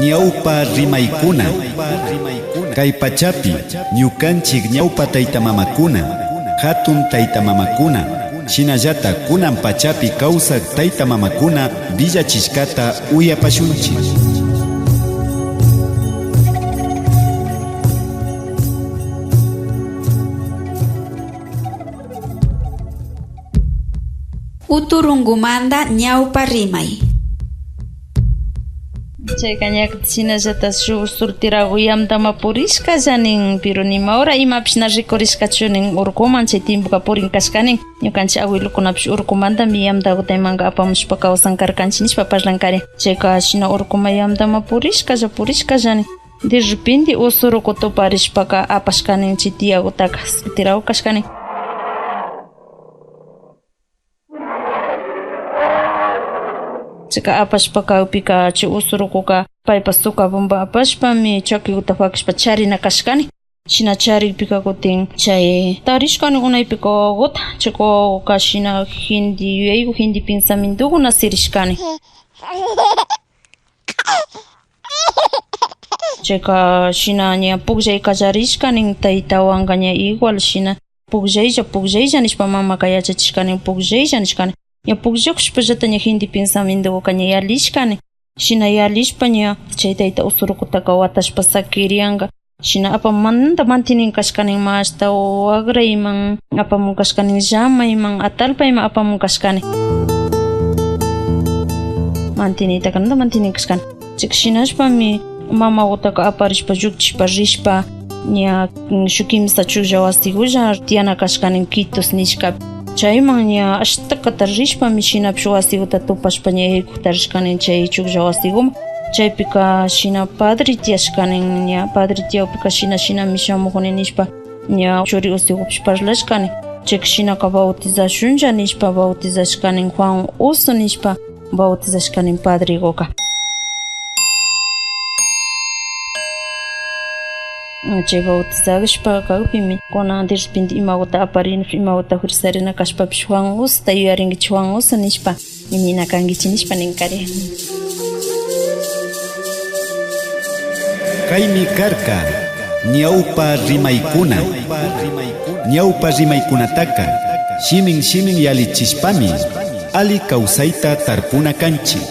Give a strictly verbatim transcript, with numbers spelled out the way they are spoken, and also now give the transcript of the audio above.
Ñawpa rimaykuna. Kay pachapi ñukanchik ñawpa taytamamakuna, hatun taytamamakuna, shinallata kunan pachapi kawsak taytamamakuna willachishkata uyapashunchik. Uturungumanta ñawpa rimay. Chayka ña shinallata shuk surtiragu yamtama purishkalla nin, pero nima hora imapish na rikurishkachu nin urkuman, chay tiempoka purin kashka nin. Ñukanchik abuelokunapish urkumantami yamtaguta imanka apamushpa kawsan karkanchik nishpa parlankarin. Chayka shina urkuman yamtama purishkalla, purishkalla nin. De repente usuruku tuparishpaka apashka nin chay tiyagutaka, surtiragu kashka nin. Chayka apashpa kakpika chay usurukuka paypa sokavonpa apashpami chakiguta pakishpa charina kashka nin. Shina charikpika kutin chay tarishka nin unaypika wawaguta, chayka wawaguka shina hindi yuyaygu, hindi pensamientogu nacirishka nin. Chayka shina ña pukllay kallarishka nin taytawanka ña igual shina pukllaylla, pukllaylla nishpa mamaka yachachishka nin, pukllaylla nishka nin. Ña pukllakushpallata ña hindi pensamientoka ña yalishka nin. Shina yalishpa ña chay tayta usurukutaka watashpa sakirianka. Shina apamanta mantinin kashka nin, mashta wagrayman apamun kashka nin, llamayman, atalpayman apamun kashka nin. Mantinitaka nanta mantinin kashka nin. Chayka shinashpami mamagutaka aparishpa llukchishpa rishpa ña, mm, shuk kimsa chuklla wasigulla tiyana kashka nin, Quitos nishkapi. Chayman ña ashtakata rishpami shinapish wasiguta tupashpa ña yaykukta rishka nin chay chuklla wasiguman. Chaypika shina padre tiyashka nin, ña padre tiyakpika shina shinami shamukuni nishpa ña churi usigupish parlashka nin. Chayka shinaka bautizashunlla nishpa bautizashka nin, Juan Uso nishpa bautizashka nin padreguka. Chay bautizashpa kakpimi kunan de repente imaguta aparinapish imaguta fuerzarina kashpapish Juan Usta yuyarinkichik, Juan Uso nishpa nina kankichik nishpa ninkarin. Kaymi karka ñawpa rimaykuna. Ñawpa rimaykunataka shimin shimin yallichishpami alli kawsayta tarpuna kanchik.